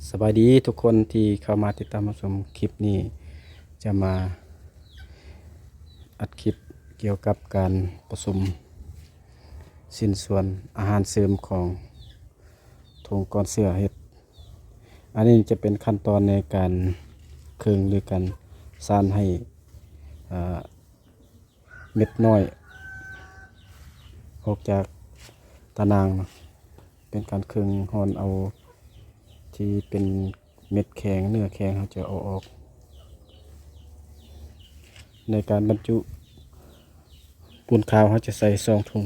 ສະບາຍດີທຸກຄົນທີ່ເຂົ້າມາຕິດຕາມຮັບຊົມຄລິບນີ້ ຈະມາອັດຄລິບກ່ຽວກັບການປະສົມຊິ້ນສ່ວນອາຫານເສີມຂອງຖົງກ້ອນເຊື້ອເຫັດ. ອັນນີ້ຈະເປັນຂັ້ນຕອນໃນການເຄິ່ງ ຫຼື ການສານໃຫ້ ເອີ ເມັດນ້ອຍອອກຈາກຕາໜ່າງເນາະ, ເປັນການເຄິ່ງຮ່ອນເອົາທີ່ເປັນເມັດແຂງ ເນື້ອແຂງເຮົາຈະເອົາອອກ. ໃນການບັນຈຸປູນຂາວເຮົາຈະໃສ່ສອງຖົງ,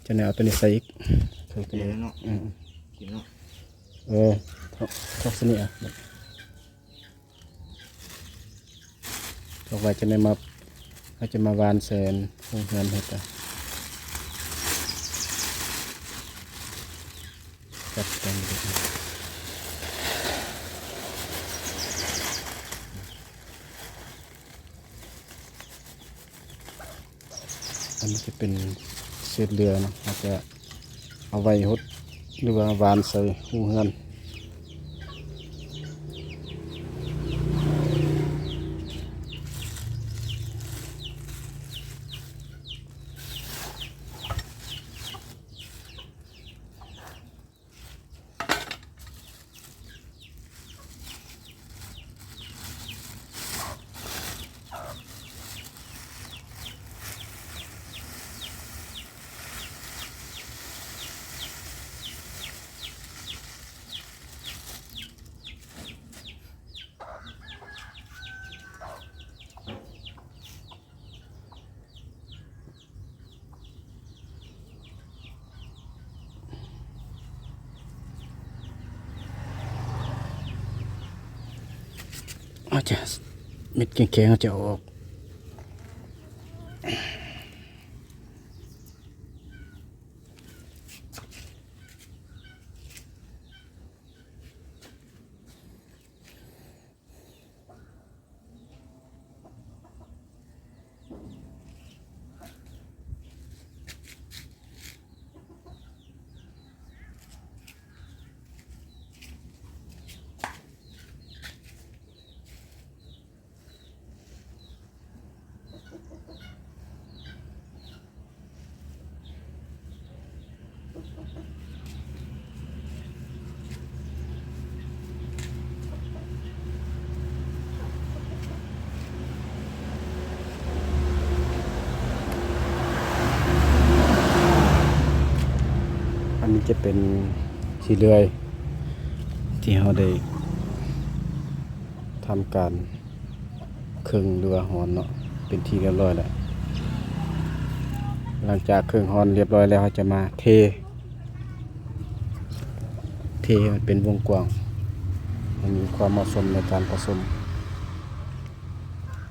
ຈະໄດ້ເອົາຕົວນີ້ໃສ່ອີກ ເຖິງຕົວນີ້ເນາະ. ອືມ ກິນເນາະ. ເອີ ທອກ ທອກຊະນິດ ເອົາໄວ້ຈະໄດ້ມາ ເຮົາຈະມາຫວ່ານໃສ່ໂຮງເຮືອນເຮັດ ອະ ຈັດແຕ່ງເດັກ. ອັນນີ້ຈະເປັນເສດເຫຼືອເນາະ, ເຮົາຈະເອົາໄວ້ຫົດ ຫຼືວ່າຫວ່ານໃສ່ໂຮງເຮືອນ. ເຮົາຈະ ເມັດແຂງໆ ເຮົາຈະເອົາອອກ. ອັນນີ້ຈະເປັນຂີ້ເລື່ອຍທີ່ເຮົາໄດ້ທຳການ ເຄິ່ງ ຫຼືວ່າຫອນເນາະ ເປັນທີ່ຮຽບຮ້ອຍແລ້ວ. ຫຼັງຈາກເຄິ່ງຫອນຮຽບຮ້ອຍແລ້ວ ເຮົາຈະມາເທ ເທໃຫ້ມັນເປັນວົງກວ້າງ ໃຫ້ມີຄວາມເໝາະສົມໃນການປະສົມ.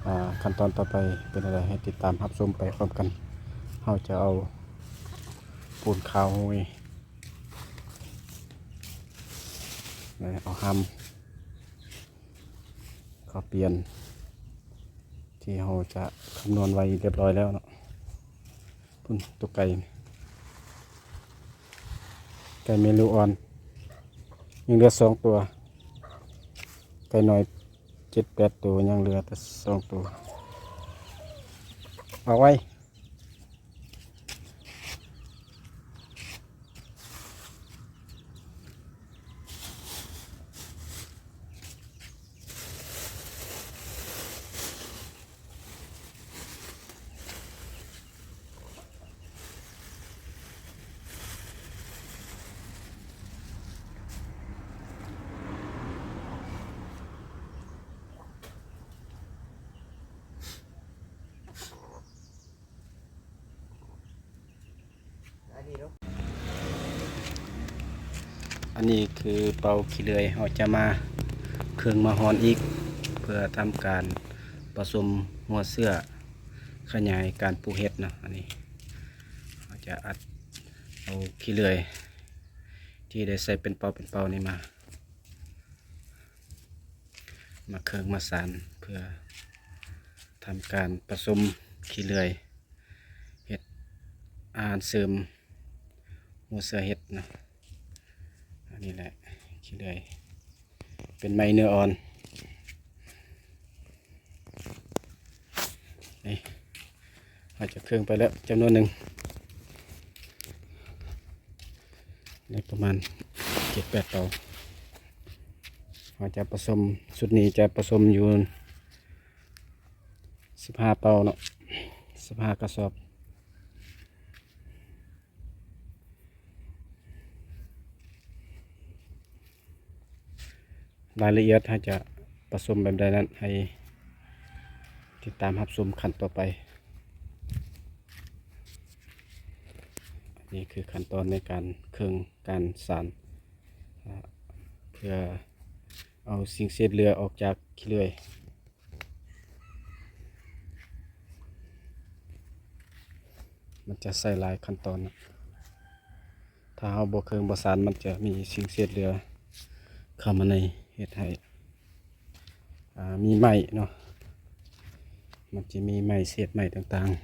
ອາ ຂັ້ນຕອນຕໍ່ໄປເປັນແນວໃດ ໃຫ້ຕິດຕາມຮັບຊົມໄປພ້ອມກັນ. ເຮົາຈະເອົາປູນຂາວໂຮຍ ແລ້ວເອົາຮຳ ເຂົ້າປ່ຽນທີ່ເຮົາຈະຄຳນວນໄວ້ຮຽບຮ້ອຍແລ້ວເນາະ. ພຸ້ນ ຕົວໄກ່ ໄກ່ແມ່ລູກອ່ອນ ຍັງເຫຼືອສອງຕົວ, ໄກ່ນ້ອຍເຈັດແປດໂຕ ຍັງເຫຼືອແຕ່ສອງໂຕ. ເອົາໄວ້. ອັນນີ້ຄືເປົາຂີ້ເລື່ອຍ ເຮົາຈະມາເຄິ່ງມາຫອນອີກ ເພື່ອທຳການປະສົມຫົວເຊື້ອ ຂະຫຍາຍການປູກເຫັດເນາະ. ອັນນີ້ເຮົາຈະອັດເອົາຂີ້ເລື່ອຍທີ່ໄດ້ໃສ່ເປັນເປົາເປັນເປົານີ້ມາ ມາເຄິ່ງມາສານ ເພື່ອທຳການປະສົມຂີ້ເລື່ອຍ ເຮັດອາຫານເສີມຫົວເຊື້ອເຫັດເນາະ. ອັນນີ້ແຫຼະ ຂີ້ເລື່ອຍ ເປັນໄມ້ເນື້ອອ່ອນ. ນີ້ ເຮົາຈະເຄິ່ງໄປແລ້ວຈຳນວນໜຶ່ງ ໄດ້ປະມານເຈັດແປດເຕົາ. ເຮົາຈະປະສົມ ຊຸດນີ້ຈະປະສົມຢູ່ສິບຫ້າເຕົາເນາະ ສິບຫ້າກະສອບ. ລາຍລະອຽດເຮົາຈະປະສົມແບບໃດນັ້ນ ໃຫ້ຕິດຕາມຮັບຊົມຂັ້ນຕໍ່ໄປ. ນີ້ຄືຂັ້ນຕອນໃນການເຄິ່ງ ການສານ ເພື່ອເອົາສິ່ງເສດເຫຼືອອອກຈາກຂີ້ເລື່ອຍ. ມັນຈະໃຊ້ຫຼາຍຂັ້ນຕອນນະ ຖ້າເຮົາບໍ່ເຄິ່ງບໍ່ສານ ມັນຈະມີສິ່ງເສດເຫຼືອເຂົ້າມາໃນ ເຮັດໃຫ້ ອ່າ ມີໄມ້ເນາະ ມັນຈະມີໄມ້ ເສດໄມ້ຕ່າງໆ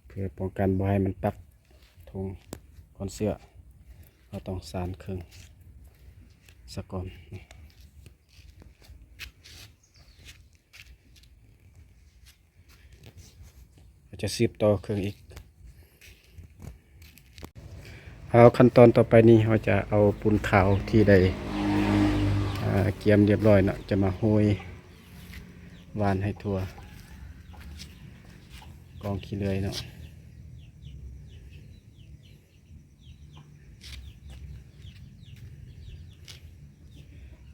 ເພື່ອປ້ອງກັນບໍ່ໃຫ້ມັນປັກ ຖົງຄອນເຊື້ອ ເຮົາຕ້ອງສານເຄິ່ງສາກ່ອນ. ເຮົາຈະສືບຕໍ່ເຄິ່ງອີກ. ເອົາ ຂັ້ນຕອນຕໍ່ໄປນີ້ ເຮົາຈະເອົາປູນຂາວທີ່ໄດ້ ອາ ກຽມລຽບຮ້ອຍເນາະ ຈະມາໂຮຍ ຫວ່ານໃຫ້ທົ່ວກອງຂີ້ເລື່ອຍເນາະ.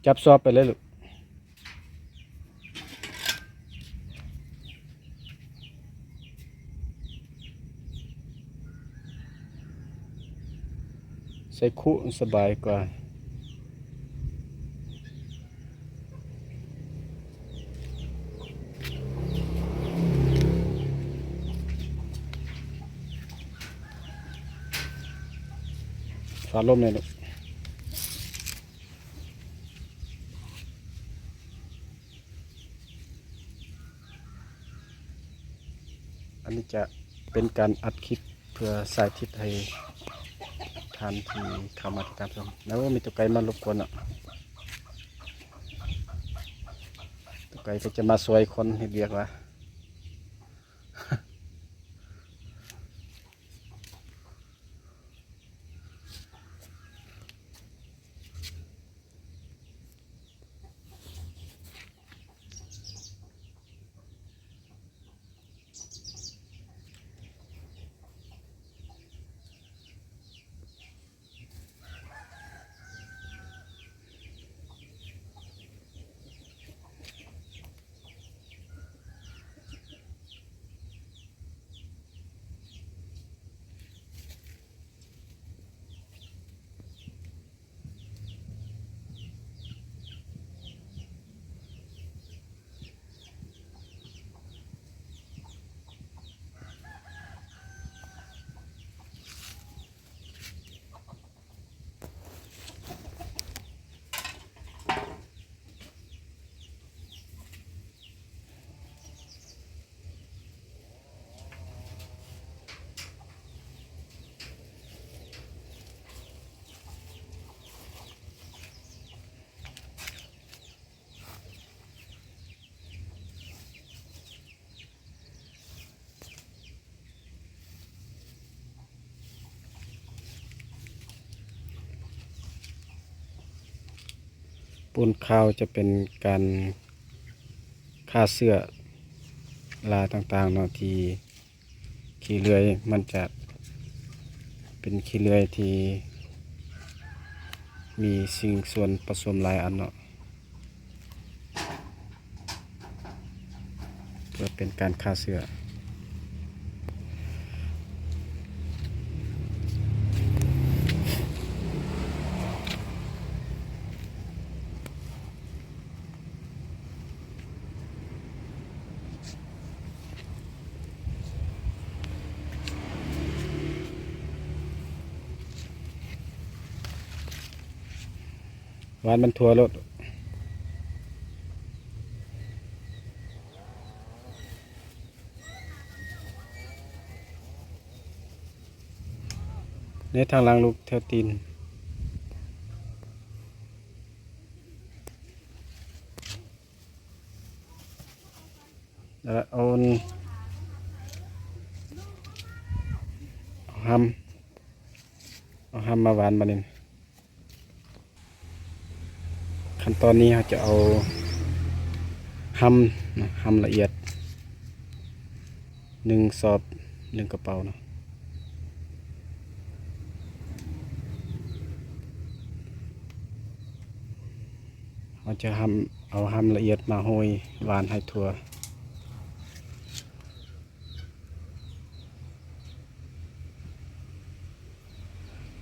ຈັບຊອບໄປເລີຍລູກ. ໃສ່ຄຸສະບາຍກວ່າ. ຝາລົມແດ່ລູກ. ອັນນີ້ຈະເປັນການອັດຄລິບເພື່ອສາທິດໃຫ້ທ່ານທີ່ເຂົ້າມາຕິດຕາມຊົມ. ໂອ້ ມີຕົວໄກ່ມາລົບກວນເນາະ. ຕົວໄກ່ກໍຈະມາຊ່ວຍຄົນເຮັດວຽກວ່າ. ປູນຂາວຈະເປັນການຂ້າເຊື້ອລາຕ່າງໆເນາະ ທີ່ ຂີ້ເລື່ອຍມັນຈະເປັນຂີ້ເລື່ອຍທີ່ມີສິ່ງສ່ວນປະສົມຫຼາຍອັນເນາະ ເພື່ອເປັນການຂ້າເຊື້ອ. ຫວ່ານມັນທົ່ວໂລດ. ໃນທາງຫຼັງລູກແຖວຕີນ ແລ້ວເອົາ ເອົາຮຳ ເອົາຮຳມາຫວ່ານບາດນີ້. ຂັ້ນຕອນນີ້ເຮົາຈະເອົາຮຳນະ ຮຳລະອຽດ ໜຶ່ງສອບ ໜຶ່ງກະເປົາເນາະ. ເຮົາຈະຮຳ ເອົາຮຳລະອຽດມາໂຮຍຫວ່ານໃຫ້ທົ່ວ.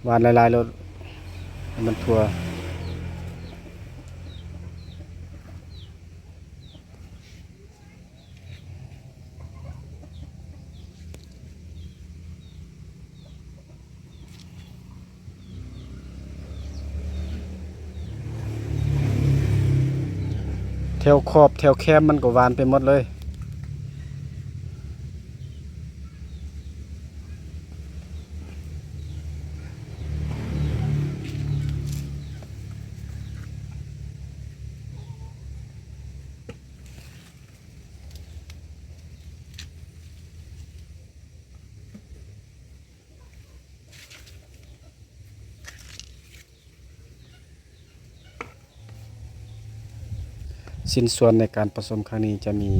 ຫວ່ານຫຼາຍໆໂລດ ໃຫ້ມັນທົ່ວ. ແຖວຂອບແຖວແຄມມັນກໍຫວ່ານໄປໝົດເລີຍ. ຊິ້ນສ່ວນໃນການປະສົມຄັ້ງນີ້ຈະມີ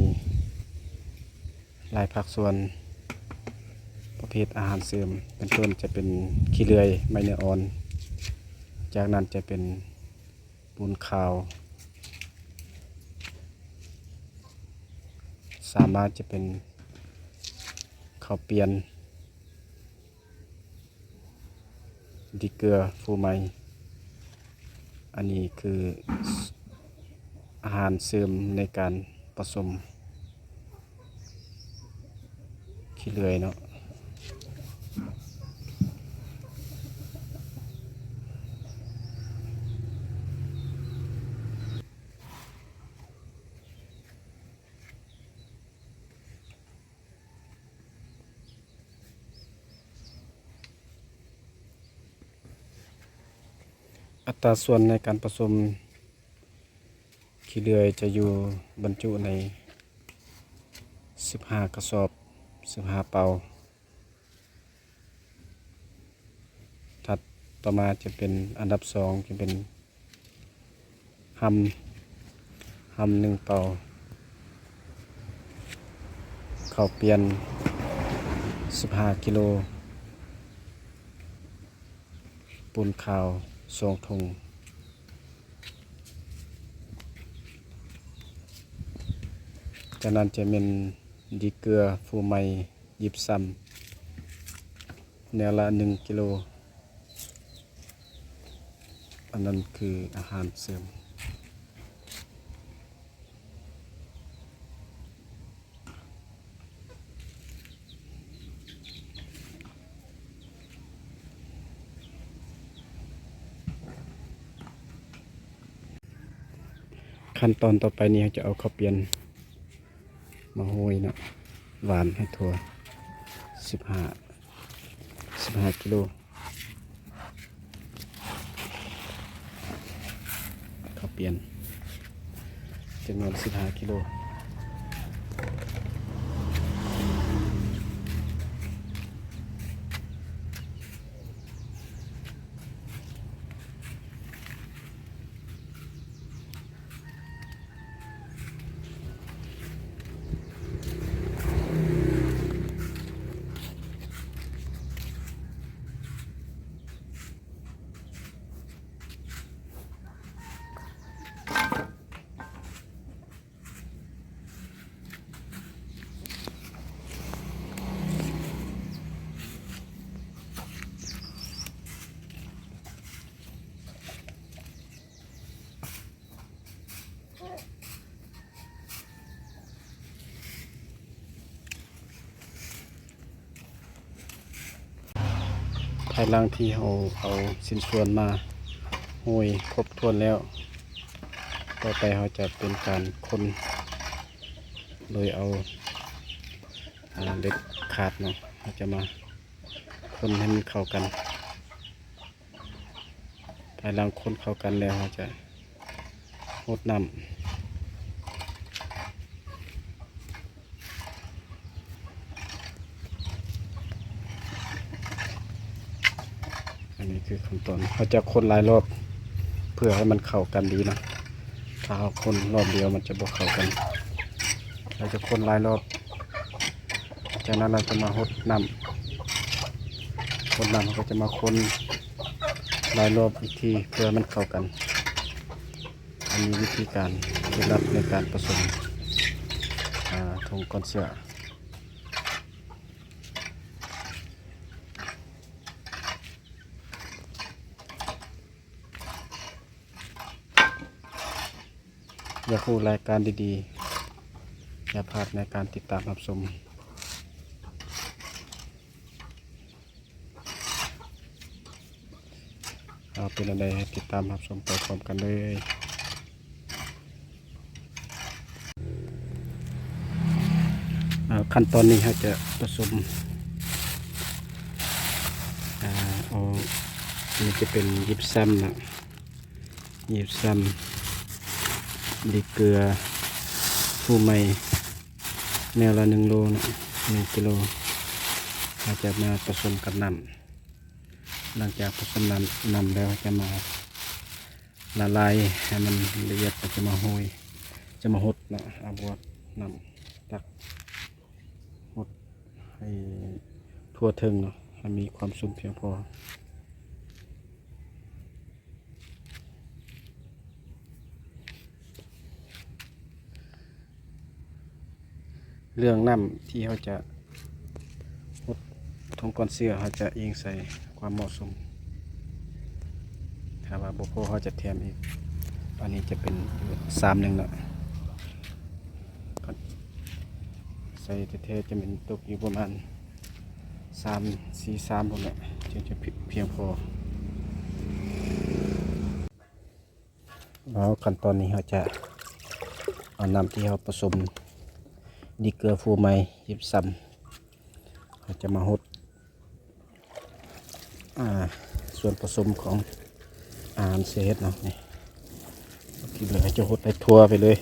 ຫຼາຍພາກສ່ວນ ປະເພດອາຫານເສີມ ເປັນຕົ້ນຈະເປັນຂີ້ເລື່ອຍ ໄມ້ເນື້ອອ່ອນ, ຈາກນັ້ນຈະເປັນ ປູນຂາວ, ສາມມາຈະເປັນເຂົ້າປ່ຽນ, ດີເກືອ, ຟູໄມ. ອັນນີ້ຄືອາຫານເສີມໃນການປະສົມ ຂີ້ເລື່ອຍເນາະ. ອັດຕາສ່ວນໃນການປະສົມ ຂີ້ເລື່ອຍຈະຢູ່ບັນຈຸໃນສິບຫ້າກະສອບ, ສິບຫ້າເປົາ. ຖັດຕໍ່ມາຈະເປັນອັນດັບສອງ ຈະເປັນຮຳ, ຮຳໜຶ່ງເປົາ, ເຂົ້າປ່ຽນສິບຫ້າກິໂລ, ປູນຂາວສອງຖົງ. ຈາກນັ້ນຈະແມ່ນດີເກືອ, ຟູໄມ, ຢິບຊຳ ແນວລະໜຶ່ງກິໂລ. ອັນນັ້ນຄືອາຫານເສີມ. ຂັ້ນຕອນຕໍ່ໄປນີ້ ເຮົາຈະເອົາເຂົ້າປ່ຽນມາໂຮຍເນາະ, ຫວ່ານໃຫ້ທົ່ວ ສິບຫ້າ ສິບຫ້າກິໂລ. ເຂົ້າປ່ຽນຈຳນວນສິບຫ້າກິໂລ. ພາຍຫຼັງທີ່ເຮົາເອົາຊິ້ນສ່ວນມາໂຮຍຄົບຖ້ວນແລ້ວ, ຕໍ່ໄປເຮົາຈະເປັນການຄົນໂດຍເອົາ ອາ ເຫຼັກຂາດເນາະ, ເຮົາຈະມາຄົນໃຫ້ມັນເຂົ້າກັນ. ພາຍຫຼັງຄົນເຂົ້າກັນແລ້ວ ເຮົາຈະຫົດນ້ຳ. ອັນນີ້ຄືຂັ້ນຕອນ ເຮົາຈະຄົນຫຼາຍລອບ ເພື່ອໃຫ້ມັນເຂົ້າກັນດີເນາະ. ຖ້າເຮົາຄົນລອບດຽວມັນຈະບໍ່ເຂົ້າກັນ ເຮົາຈະຄົນຫຼາຍລອບ. ຈາກນັ້ນເຮົາຈະມາຫົດນ້ຳ ຫົດນ້ຳ ເຮົາກໍຈະມາຄົນຫຼາຍລອບອີກທີ ເພື່ອໃຫ້ມັນເຂົ້າກັນ. ອັນນີ້ວິທີການເຮັດລັບໃນການປະສົມ ອາ ຖົງກ່ອນເຊື້ອ. ຢາກຮູ້ລາຍການດີໆ ຢ່າພາດໃນການຕິດຕາມຮັບຊົມ. ເອົາ ເປັນອັນໃດ ໃຫ້ຕິດຕາມຮັບຊົມໄປພ້ອມກັນເລີຍ. ເອົາ ຂັ້ນຕອນນີ້ເຮົາຈະປະສົມ ອາ ເອົາ ອັນນີ້ຈະເປັນຢິບຊຳເນາະ ຢິບຊຳ ດີເກືອ ຟູໄມ ແນວລະໜຶ່ງໂລເນາະ ໜຶ່ງກິໂລ ເຮົາຈະມາປະສົມກັບນ້ຳ. ຫຼັງຈາກປະສົມນ້ຳ ນ້ຳແລ້ວ ເຮົາຈະມາລະລາຍໃຫ້ມັນລະອຽດ ແລ້ວຈະມາໂຮຍ ຈະມາຫົດເນາະ ເອົາບວກນ້ຳ ຕັກ ຫົດໃຫ້ທົ່ວເຖິງເນາະ ໃຫ້ມີຄວາມຊຸ່ມພຽງພໍ. ເລື່ອງນ້ຳທີ່ເຮົາຈະຫົດຖົງກ່ອນເຊື້ອ ເຮົາຈະອີງໃສ່ຄວາມເໝາະສົມ ຖ້າວ່າບໍ່ພໍເຮົາຈະແຖມອີກ. ອັນນີ້ຈະເປັນຊາມໜຶ່ງເນາະ ໃສ່ແທ້ໆຈະແມ່ນຕົກຢູ່ປະມານ ສາມ ສີ່ ສາມພຸ້ນແຫຼະ ຈຶ່ງຈະພຽງພໍ. ເອົາ ຂັ້ນຕອນນີ້ເຮົາຈະເອົານ້ຳທີ່ເຮົາປະສົມດີເກືອຟູໄມ ຢິບຊຳ ເຮົາຈະມາຫົດ ອາ ສ່ວນປະສົມຂອງອາຫານເສຍເຮັດເນາະ ນີ້ ເຮົາຈະຫົດໃຫ້ທົ່ວໄປເລີຍ.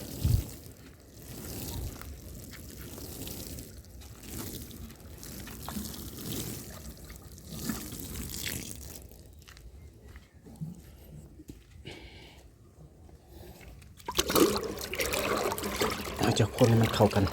ເຮົາຈະຄົນໃຫ້ມັນເຂົ້າກັນ.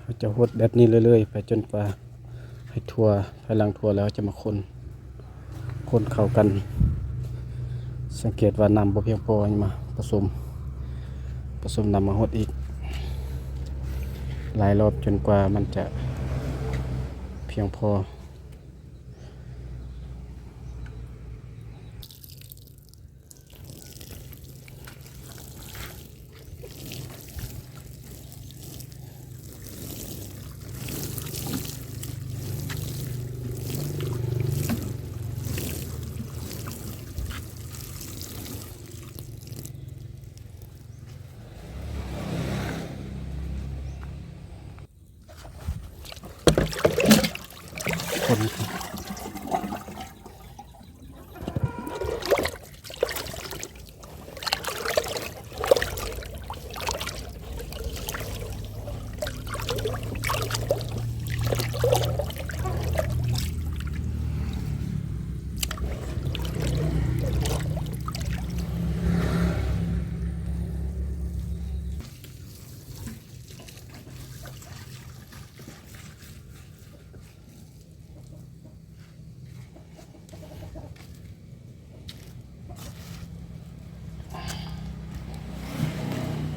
ເຮົາຈະຫົດແບບນີ້ເລື້ອຍໆ ໄປຈົນກວ່າໃຫ້ທົ່ວ. ພາຍຫຼັງທົ່ວແລ້ວ ເຮົາຈະມາຄົນ ຄົນເຂົ້າກັນ. ສັງເກດວ່ານ້ຳບໍ່ພຽງພໍ ມາປະສົມ ປະສົມນ້ຳມາຫົດອີກຫຼາຍລອບ ຈົນກວ່າມັນຈະພຽງພໍ. ຄົນ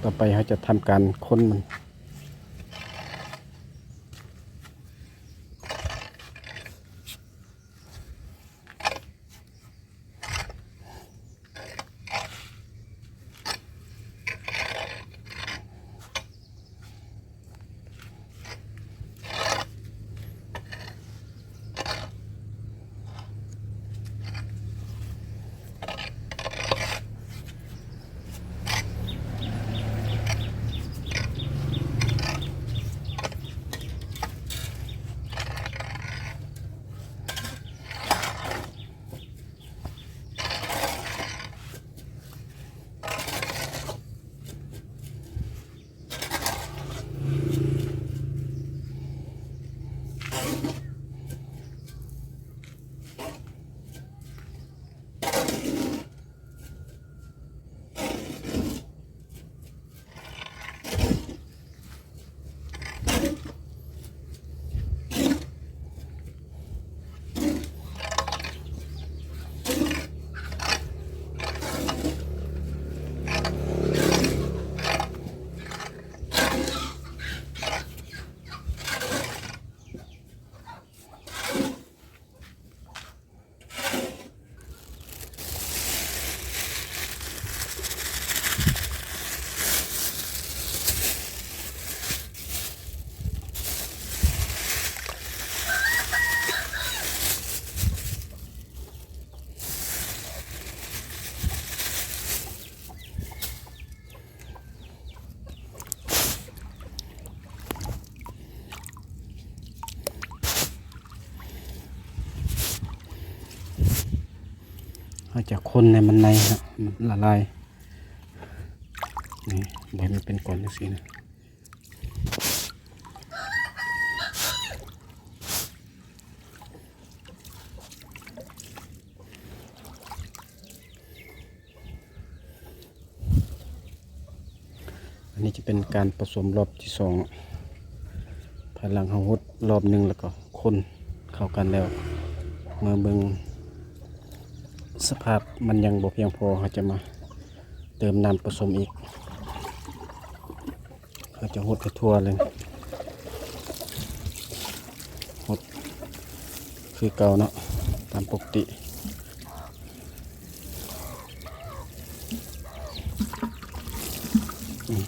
ຕໍ່ໄປເຮົາຈະທຳການຄົນມັນ. ເຮົາຈະຄົນໃຫ້ມັນໃນເນາະ ມັນລະລາຍ. ນີ້ ບໍ່ໃຫ້ມັນເປັນກ້ອນຈັ່ງຊີ້ນະ. ອັນນີ້ຈະເປັນການປະສົມລອບທີສອງ ພາຍຫຼັງເຮົາຫົດລອບໜຶ່ງ ແລ້ວກໍຄົນເຂົ້າກັນແລ້ວ ເມື່ອເບິ່ງສະພາບມັນຍັງບໍ່ພຽງພໍ ເຮົາຈະມາເຕີມນ້ຳປະສົມອີກ. ເຮົາຈະຫົດໃຫ້ທົ່ວເລີຍ ຫົດຄືເກົ່າເນາະ ຕາມປົກກະຕິ. ອືມ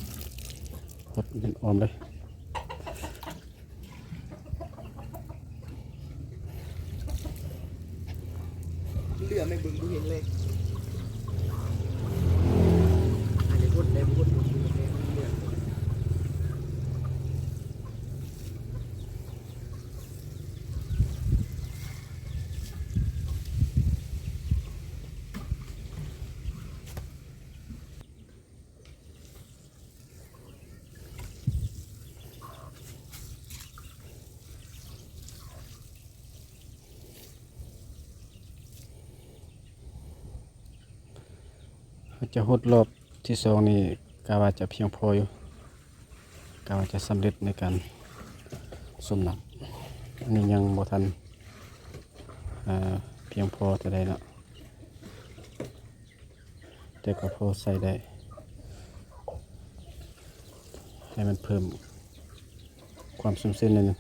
ຫົດໃຫ້ມັນອ້ອມເລີຍ. ເຫຼືອແມ່ເບິ່ງບໍ່ເຫັນເລີຍ ອັນນີ້ຫົດໄດ້ບໍ່ຫົດບໍ່ເຫັນເລີຍ ເຫຼືອ. ເຮົາຈະຫົດລອບທີສອງນີ້ ກະວ່າຈະພຽງພໍຢູ່ ກະວ່າຈະສຳເລັດໃນການສົມນ້ຳ. ອັນນີ້ຍັງບໍ່ທັນ ເອີ ພຽງພໍເທົ່າໃດເນາະ. ແຕ່ກໍພໍໃຊ້ໄດ້ ໃຫ້ມັນເພີ່ມຄວາມຊຸ່ມຊື່ນໜ້ອຍໜຶ່ງ.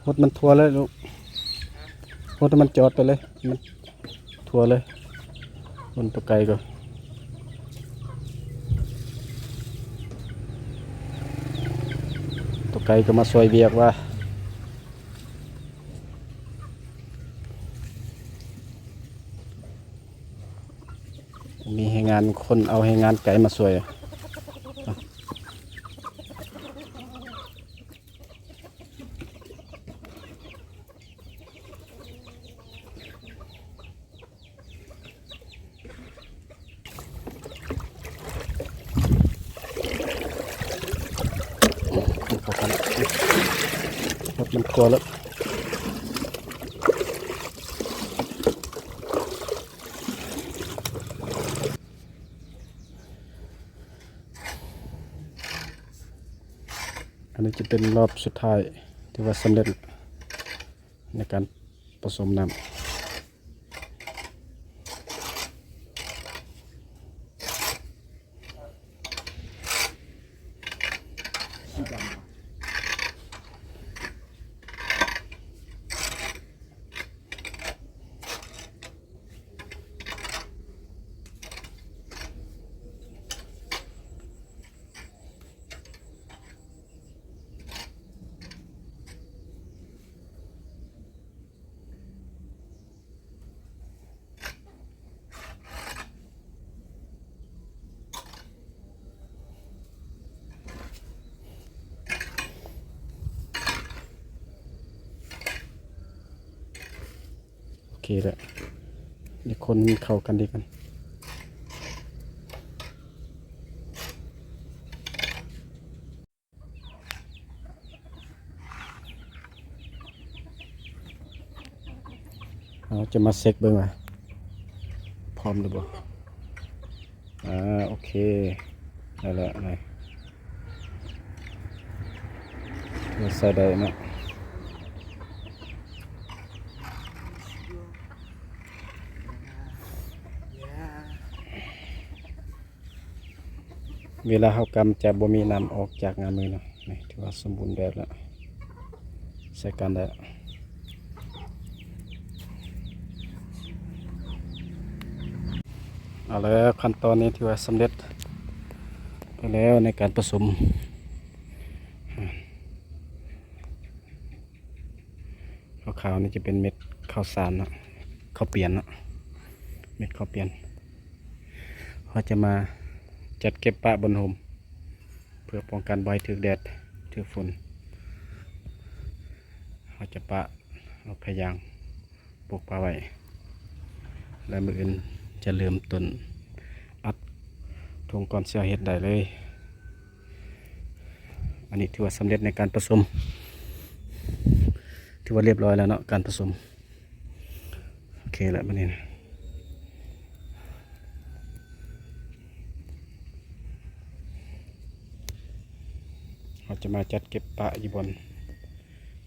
ຫົດມັນທົ່ວເລີຍລູກ ຫົດໃຫ້ມັນຈອດໄປເລີຍ ໃຫ້ມັນທົ່ວເລີຍ. ຄົນຕົວໄກກໍ ຕົວໄກກໍມາຊ່ວຍວຽກວ່າ ມີແຮງງານຄົນ ເອົາແຮງງານໄກມາຊ່ວຍ. ມັນຄວນແລ້ວ. ເ ອັນນີ້ຈະເປັນລອບສຸດທ້າຍ ຖືວ່າສຳເລັດໃນການປະສົມນ້ຳ. ໂອເຄແລ້ວ ດຽວຄົນໃຫ້ເຂົ້າກັນດີກ່ອນ. ເຮົາຈະມາເຊັກເບິ່ງວ່າພ້ອມຫຼືບໍ່. ອ່າ ໂອເຄ ໄດ້ແລ້ວນະ ຖືວ່າໃຊ້ໄດ້ເນາະ. ເວລາເຮົາກຳຈະບໍ່ມີນ້ຳອອກຈາກງາມືເນາະ. ນີ້ຖືວ່າສົມບູນແບບແລ້ວ ໃຊ້ການໄດ້. ເອົາແລ້ວ ຂັ້ນຕອນນີ້ຖືວ່າສຳເລັດໄປແລ້ວໃນການປະສົມ. ຂາວໆນີ້ຈະເປັນເມັດເຂົ້າສານເນາະ ເຂົ້າປຽນເນາະ ເມັດເຂົ້າປຽນ. ເຮົາຈະມາຈັດເກັບປະບົນຮົ່ມ ເພື່ອປ້ອງກັນບໍ່ໃຫ້ຖືກແດດຖືກຝົນ. ເຮົາຈະປະເອົາຜ້າຢາງປົກປະໄວ້ ແລະ ມື້ອື່ນຈະເລີ່ມຕົ້ນອັດຖົງກ້ອນເຊື້ອເຮັດໄດ້ເລີຍ. ອັນນີ້ຖືວ່າສຳເລັດໃນການປະສົມ ຖືວ່າລຽບຮ້ອຍແລ້ວເນາະ ການປະສົມ. ໂອເຄແລ້ວ ບັດນີ້ນະ ເຮົາຈະມາຈັດເກັບປະຢູ່ບ່ອນ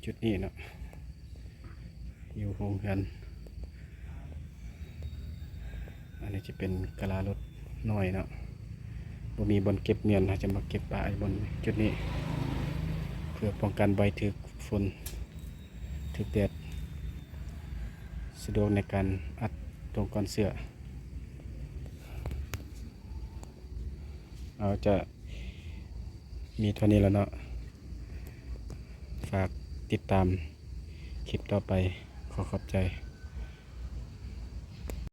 ຈຸດນີ້ເນາະ ຢູ່ໂຮງເຮືອນ. ອັນນີ້ຈະເປັນກະລາລົດນ້ອຍເນາະ ບໍ່ມີບ່ອນເກັບມ້ຽນ ເຮົາຈະມາເກັບປະຢູ່ບ່ອນຈຸດນີ້ ເພື່ອປ້ອງກັນບໍ່ໃຫ້ຖືກຝົນ ຖືກແດດ ສະດວກໃນການອັດຖົງກ້ອນເຊື້ອ. ເອົາ ຈະມີເທົ່ານີ້ແຫຼະເນາະ. ຝາກຕິດຕາມຄລິບຕໍ່ໄປ. ຂໍຂອບໃຈ.